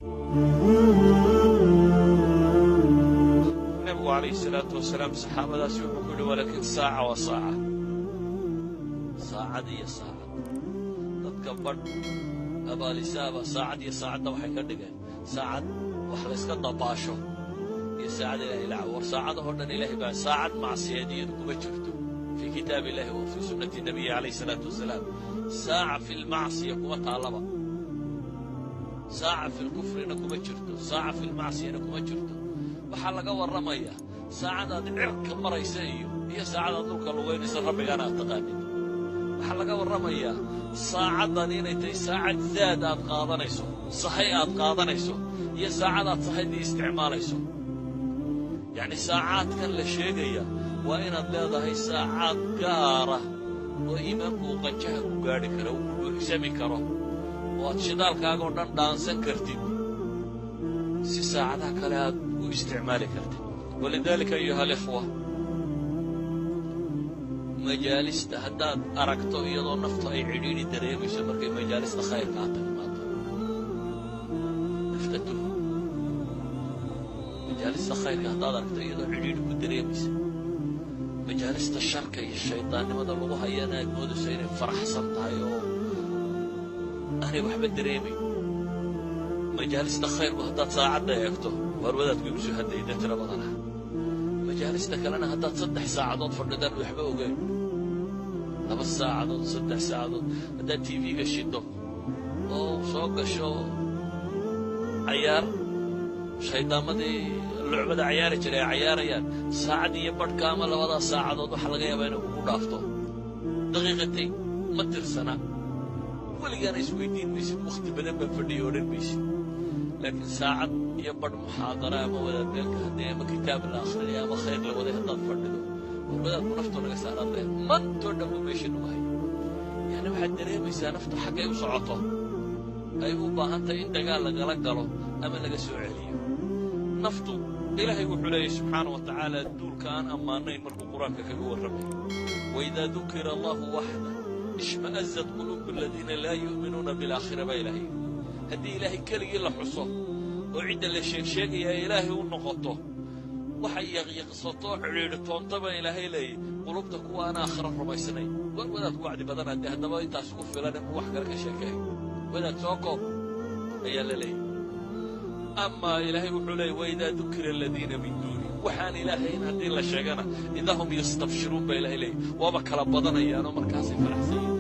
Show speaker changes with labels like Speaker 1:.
Speaker 1: Nabigu calayhi salaatu wasalaam saxaabadaasi wuxuu ku yidhi, walaakin saaca wa saaca, saacad iyo saacad. Dadka badh abaalisaaba saacad iyo saacadda waxay ka dhigeen saacad wax layska dabaasho iyo saacad Ilahay laca. War, saacadahoo dhan Ilahay baa saacad macsiyeed iyadu kuma jirto fii kitaab illahi wa fii sunnati nabiyi calayhi salaatu wasalaam. Saaca fi lmacsiya kuma taallaba, saaca fi lkufrina kuma jirto, saaca fi lmacsiyana kuma jirto. Waxaa laga warramayaa saacadaad cirka maraysa iyo saacadaad dhulka lugaynaysa, rabbigaana aad taqaanid. Waxaa laga warramayaa saacaddan inay tahay saacad zaad aad qaadanayso, sahay aad qaadanayso, iyo saacadaad sahaydii isticmaalayso. Yacni saacaadkan la sheegaya waa inaad leedahay saacaad gaara oo iimaanku uu qanjaha ku gaadhi karo, uu ku buuxsami karo, oo aad shidaalkaagoo dhan dhaansan kartid si saacadaha kale aad u isticmaali kartid. Walidaalika, ayuha alikhwa, majaalista haddaad aragto iyadoo naftu ay cidhiidhi dareemayso markay majaalista khayrkaa timaado, nafta tuh. Majaalista khayrka haddaad aragto iyadoo cidhiidhi ku dareemaysa, majaalista sharka iyo shaydaannimada lagu hayana aad moodayso inay faraxsan tahay oo aanay waxba dareemayn, majaalista khayrku haddaad saacadda eegto, waar wadaadku igu soo hadlayda tiro badana, majaalista kalena haddaad 3 saacadood fadhidaan waxba ogeyn, 2 saacadood, 3 saacadood, haddaad TV-ga shiddo oo soo gasho cayaar, shaydaamadii lucbada cayaari jiray ay cayaarayaan, saacad iyo badhka ama labadaas saacadood waxaa laga yaabaa inay kugu dhaafto daqiiqatay, ma tirsana. Weligaana isweydiin maysid wakhti badan baan fadhiya odhan maysid. Laakiin saacad iyo badh muxaadara ama wadaad meelka haddii ama kitaab la akrinaya ama khayr la waday haddaad fadhido, war wadaadku naftu naga saaraad leh, mantoo dhan buu meesha nagu hay. Yani waxaad dareemaysaa naftu xaggay u socoto ay u baahan tahay in dagaal lagala galo ama laga soo celiyo naftu. Ilaahay wuxuu leeyahy subxaana wa tacaala duulka aan ammaanayn markuu Qur-aanka kaga warramay: "Waidaa dukira Allahu waxdah ishma'azat quluubu aladiina laa yu'minuuna bilaakhira." Baa Ilaahay haddii Ilaahay keligii la xuso oo cidda la sheegsheegaya ay Ilaahay u noqoto, waxay yaqyaqsato cidhiidhitoontaba Ilaahay leeyay qulubta kuwa aan aakhira rumaysnay. War, wadaadku wacdi badanaa dee, haddaba intaas ku filan inuu wax kale ka sheekeeyo, wadaad soo koob ayaa la leeyay. Amaa Ilaahay wuxuu leeyay: "Waidaa dukira aladiina min duuni", waxaan Ilaahayn haddii la sheegana, "idaa hum yastabshiruun" baa Ilahay leeyay, waaba kala badanayaanoo markaasay faraxsan yihin.